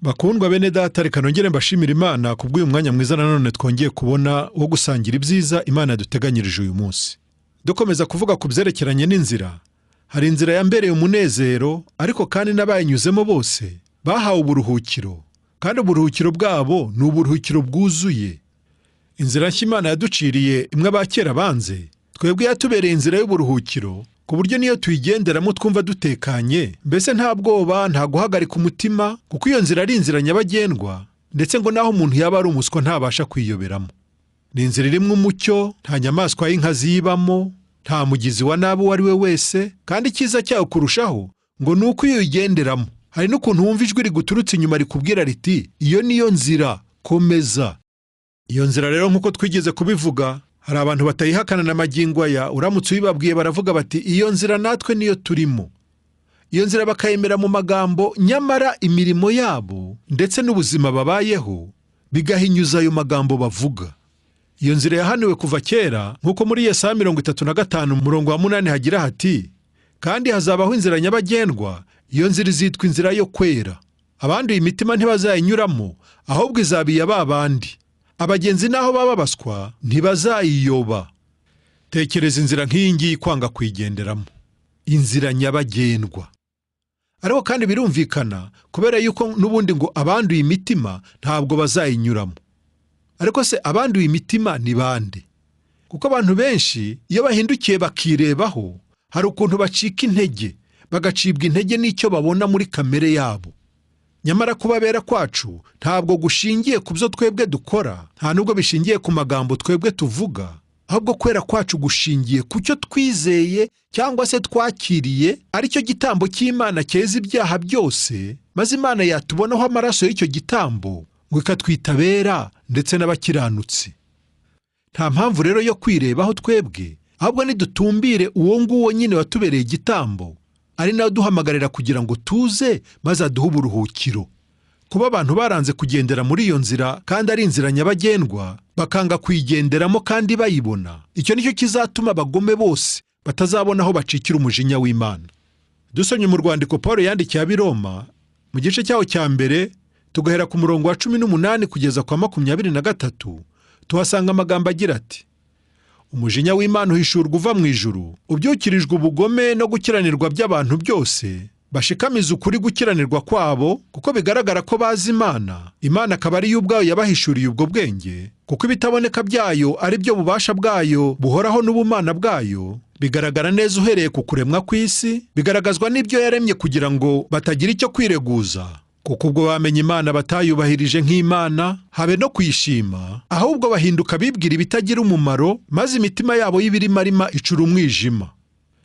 Bakundwa bene data, reka nongere mbashimire Imana kubw'uyu mwanya mwiza nanone twongeye kubona wo gusangira ibyiza Imana yaduteganyirije uyu munsi. Dukomeza kuvuga ku byerekeranye n'inzira, hari inzira yambereye umunezero, ariko kandi n'abayinyuzemo bose bahawe uburuhukiro, kandi uburuhukiro bwabo ni uburuhukiro bwuzuye. Inzira nshya Imana yaduciriye, imwe abakera banze, twebwe yatubereye inzira y'uburuhukiro, ku buryo niyo tuyigenderamo twumva dutekanye, mbese nta bwoba, nta guhagarika umutima, kuko iyo nzira ari inzira nyabagendwa, ndetse ngo naho umuntu yaba ari umuswa ntabasha kwiyoberamo. Ni inzira irimo umucyo, nta nyamaswa y'inka ziyibamo, nta mugizi wa nabi uwo ari we wese, kandi icyiza cyawo kurushaho ngo ni uko iyo uyigenderamo hari n'ukuntu wumva ijwi riguturutse inyuma rikubwira riti: "Iyo niyo nzira, komeza." Iyo nzira rero, nk'uko twigeze kubivuga, hari abantu batayihakana na magingo aya. Uramutse uyibabwiye baravuga bati: "Iyo nzira natwe niyo turimo." Iyo nzira bakayemera mu magambo, nyamara imirimo yabo ndetse n'ubuzima babayeho bigahinyuza ayo magambo bavuga. Iyo nzira yahaniwe kuva kera, nk'uko muri Yesaya 35 umurongo wa 8 hagira hati: "Kandi hazabaho inzira nyabagendwa, iyo nzira izitwa inzira yo kwera. Abanduye imitima ntibazayinyuramo, ahubwo izaba iya ba bandi. Abagenzi n'aho baba baswa ntibazayiyoba." Tekereza inzira nk'iyi ngiyi kwanga kuyigenderamo, inzira nyabagendwa. Ariko kandi birumvikana, kubera yuko n'ubundi ngo abanduye imitima ntabwo bazayinyuramo. Ariko se abanduye imitima ni bande? Kuko abantu benshi iyo bahindukiye bakirebaho, hari ukuntu bacika intege, bagacibwa intege n'icyo babona muri kamere yabo. Nyamara kubabera kwacu ntabwo gushingiye ku byo twebwe dukora, nta nubwo bishingiye ku magambo twebwe tuvuga, ahubwo kwera kwacu gushingiye ku cyo twizeye cyangwa se twakiriye, aricyo gitambo cy'Imana cyeza ibyaha byose, maze Imana yatubonaho amaraso y'icyo gitambo ngo ikatwita abera ndetse n'abakiranutsi. Nta mpamvu rero yo kwirebaho twebwe, ahubwo nidutumbire uwo nguwo nyine watubereye igitambo, ari nawe duhamagarira kugira ngo tuze maze aduhe uburuhukiro. Kuba abantu baranze kugendera muri iyo nzira kandi ari inzira nyabagendwa, bakanga kuyigenderamo kandi bayibona, icyo nicyo kizatuma abagome bose batazabona aho bacikira umujinya w'Imana. Dusomye mu rwandiko Paul yandikiye ab'i Roma, mu gice cyaho cya mbere, tugahera ku murongo wa 18 kugeza kwa 23, tuhasanga amagambo agira ati: "Umujinya w'Imana uhishurwa uva mu ijuru, ubyukirijwe ubugome no gukiranirwa by'abantu byose bashikamiza ukuri gukiranirwa kwabo, kuko bigaragara ko bazi Imana, Imana akaba ariyo ubwayo yabahishuriye ubwo bwenge, kuko ibitaboneka byayo, ari byo bubasha bwayo buhoraho n'ubumana bwayo, bigaragara neza uhereye ku kuremwa kw'isi, bigaragazwa n'ibyo yaremye, kugira ngo batagira icyo kwireguza. Kuko ubwo bamenye Imana batayubahirije nk'Imana, habe no kuyishima, ahubwo bahinduka bibwira ibitagira umumaro, maze imitima yabo y'ibirimarima icura umwijima.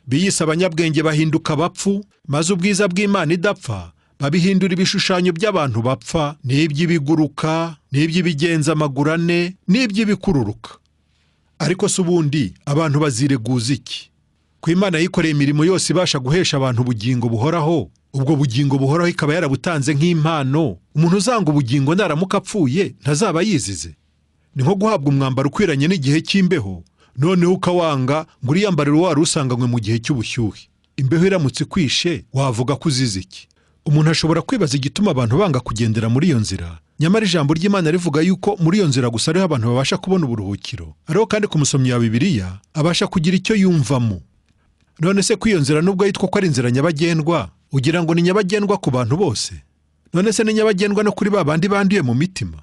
Biyise abanyabwenge bahinduka abapfu, maze ubwiza bw'Imana idapfa babihindura ibishushanyo by'abantu bapfa, n'iby'ibiguruka, n'iby'ibigenza amaguru ane, n'iby'ibikururuka. Ariko se ubundi abantu bazireguza iki? Ku Imana yikoreye imirimo yose ibasha guhesha abantu ubugingo buhoraho, ubwo bugingo buhoraho ikaba yarabutanze nk'impano, umuntu uzanga ubugingo naramuka apfuye ntazaba yizize? Ni nko guhabwa umwambaro ukwiranye n'igihe cy'imbeho, noneho ukawanga ngo uriyambarire wari usanganywe mu gihe cy'ubushyuhe. Imbeho iramutse ikwishe wavuga ko uzize iki? Umuntu ashobora kwibaza igituma abantu banga kugendera muri iyo nzira, nyamara ijambo ry'Imana rivuga yuko muri iyo nzira gusa ariho abantu babasha kubona uburuhukiro. Ariko kandi ku musomyi wa Bibiliya abasha kugira icyo yumvamo. None se ko iyo nzira, nubwo yitwa ko ari inzira nyabagendwa, ugira ngo ni nyabagendwa ku bantu bose? None se ni nyabagendwa no kuri ba bandi banduye mu mitima?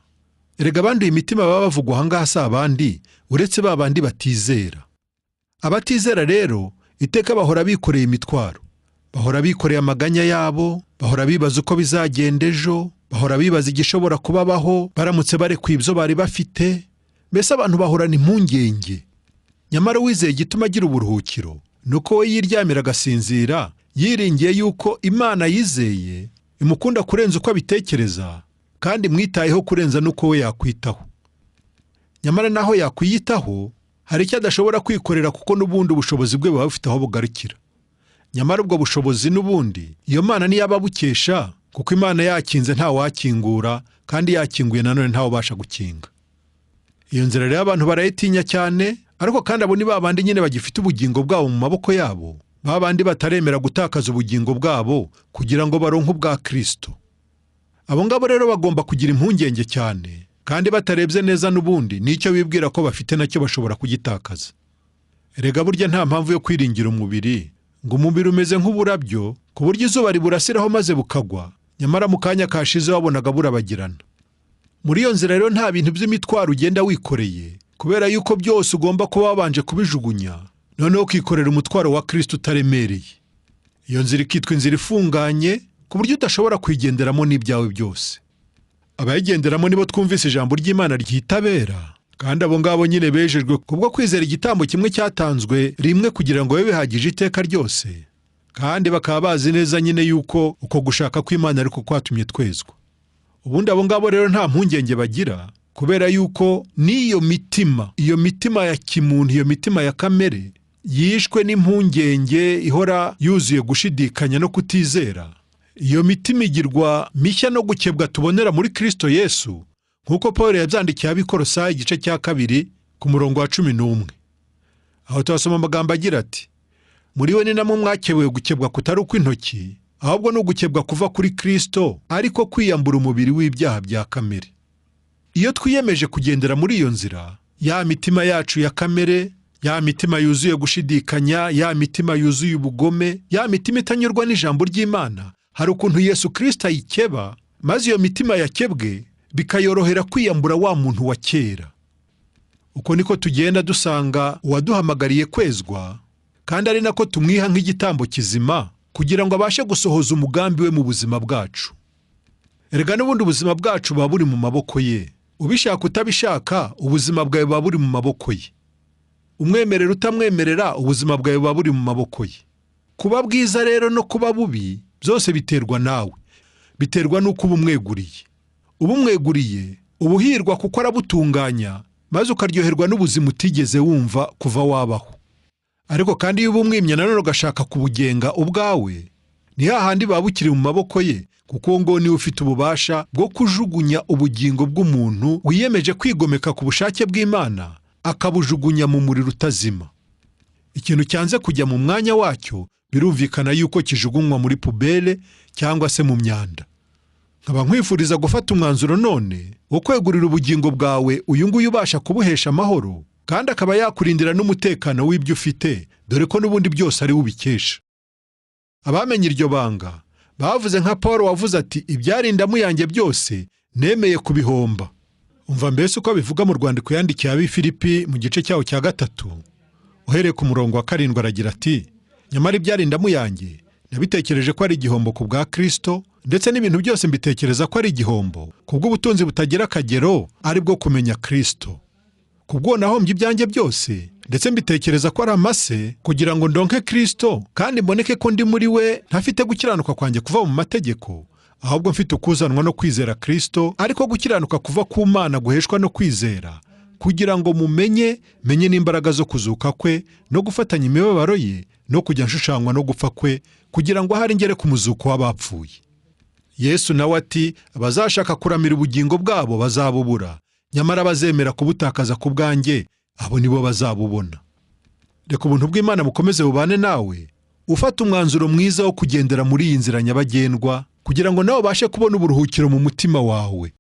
Erega abanduye imitima baba bavugwa aha ngaha si abandi uretse ba bandi batizera. Abatizera rero iteka bahora bikoreye imitwaro, bahora bikoreye amaganya yabo, bahora bibaza uko bizagenda ejo, bahora bibaza igishobora kubabaho baramutse barekuye ibyo bari bafite. Mbese abantu bahorana impungenge. Nyamara uwizeye, igituma agira uburuhukiro ni uko we yiryamira agasinzira, yiringiye yuko Imana yizeye imukunda kurenza uko abitekereza, kandi imwitayeho kurenza n'uko we yakwitaho. Nyamara naho yakwiyitaho, hari icyo adashobora kwikorera, kuko n'ubundi ubushobozi bwe buba bufite aho bugarukira. Nyamara ubwo bushobozi n'ubundi iyo Mana niyo aba abukesha, kuko Imana yakinze ntawakingura, kandi yakinguye nanone ntawubasha gukinga. Iyo nzira rero abantu barayitinya cyane. Ariko kandi abo ni ba bandi nyine bagifite ubugingo bwabo mu maboko yabo, ba bandi bataremera gutakaza ubugingo bwabo kugira ngo baronke ubwa Kristo. Abo ngabo rero bagomba kugira impungenge cyane, kandi batarebye neza n'ubundi n'icyo bibwira ko bafite nacyo bashobora kugitakaza. Erega burya nta mpamvu yo kwiringira umubiri, ngo umubiri umeze nk'uburabyo ku buryo izuba riburasiraho maze bukagwa, nyamara mu kanya kashize wabonaga burabagirana. Muri iyo nzira rero nta bintu by'imitwaro ugenda wikoreye, kubera yuko byose ugomba kuba wabanje kubijugunya, noneho ukikorera umutwaro wa Kristo utaremereye. Iyo nzira ikitwa inzira ifunganye, ku buryo udashobora kuyigenderamo n'ibyawe byose. Abayigenderamo nibo twumvise ijambo ry'Imana ryitabera, kandi abo ngabo nyine bejejwe kubwo kwizera igitambo kimwe cyatanzwe rimwe kugira ngo babe bihagije iteka ryose, kandi bakaba bazi neza nyine yuko uko gushaka kw'Imana ariko kwatumye twezwa. Ubundi abo ngabo rero nta mpungenge bagira, kubera yuko n'iyo mitima, iyo mitima ya kimuntu, iyo mitima ya kamere yishwe n'impungenge ihora yuzuye gushidikanya no kutizera, iyo mitima igirwa mishya no gukebwa tubonera muri Kristo Yesu, nk'uko Paul yabyandikiye ab'Ikorosayi igice cya 2 ku murongo wa 11. Aho tuhasoma amagambo agira ati: muri we ni namwe mwakebewe gukebwa kutari ukw'intoki, ahubwo ni ugukebwa kuva kuri Kristo, ariko kwiyambura umubiri w'ibyaha bya kamere. Iyo twiyemeje kugendera muri iyo nzira, ya mitima yacu ya kamere, ya mitima yuzuye gushidikanya, ya mitima yuzuye ubugome, ya mitima itanyurwa n'ijambo ry'Imana, hari ukuntu Yesu Kristo ayikeba, maze iyo mitima yakebwe bikayorohera kwiyambura wa muntu wa kera. Uko niko tugenda dusanga uwaduhamagariye kwezwa, kandi ari nako tumwiha nk'igitambo kizima kugira ngo abashe gusohoza umugambi we mu buzima bwacu. Erega n'ubundi ubuzima bwacu buba buri mu maboko ye. Ubishaka utabishaka, ubuzima bwawe buba buri mu maboko ye. Umwemerera utamwemerera, ubuzima bwawe buba buri mu maboko ye. Kuba bwiza rero no kuba bubi byose biterwa nawe, biterwa n'uko uba umweguriye. Uba umweguriye ubuhirwa kuko arabutunganya, maze ukaryoherwa n'ubuzima utigeze wumva kuva wabaho. Ariko kandi iyo uba umwimye nanone ugashaka kubugenga ubwawe, ni hahandi buba bukiri mu maboko ye, kuko uwo nguwo niwe ufite ububasha bwo kujugunya ubugingo bw'umuntu wiyemeje kwigomeka ku bushake bw'Imana, akabujugunya mu muriro utazima. Ikintu cyanze kujya mu mwanya wacyo birumvikana yuko kijugunywa muri pubele cyangwa se mu myanda. Nkaba nkwifuriza gufata umwanzuro none wo kwegurira ubugingo bwawe uyu nguyu ubasha kubuhesha amahoro, kandi akaba yakurindira n'umutekano w'ibyo ufite, dore ko n'ubundi byose ari we ubikesha. Abamenye iryo banga bavuze nka Paul wavuze ati: ibyari indamu yanjye byose nemeye kubihomba. Umva mbese uko abivuga mu rwandiko yandikiye ab'i Filipi mu gice cyawo cya 3, uhereye ku murongo wa 7, aragira ati: nyamara ibyari indamu yanjye nabitekereje ko ari igihombo ku bwa Kristo, ndetse n'ibintu byose mbitekereza ko ari igihombo kubw'ubutunzi butagira akagero ari bwo kumenya Kristo. Kubwo nahombye ibyanjye byose, ndetse mbitekereza ko ari amase kugira ngo ndonke Kristo, kandi mboneke ko ndi muri we ntafite gukiranuka kwanjye kuva mu mategeko, ahubwo mfite ukuzanwa no kwizera Kristo, ariko gukiranuka kuva ku Mana guheshwa no kwizera, kugira ngo mumenye menye n'imbaraga zo kuzuka kwe no gufatanya imibabaro ye no kujya nshushanywa no gupfa kwe, kugira ngo ahari ngere ku muzuko w'abapfuye. Yesu nawe ati: abazashaka kuramira ubugingo bwabo bazabubura, nyamara bazemera kubutakaza ku bwanjye abo nibo bazabubona. Reka ubuntu bw'Imana bukomeze bubane nawe, ufata umwanzuro mwiza wo kugendera muri iyi nzira nyabagendwa, kugira ngo nawe ubashe kubona uburuhukiro mu mutima wawe.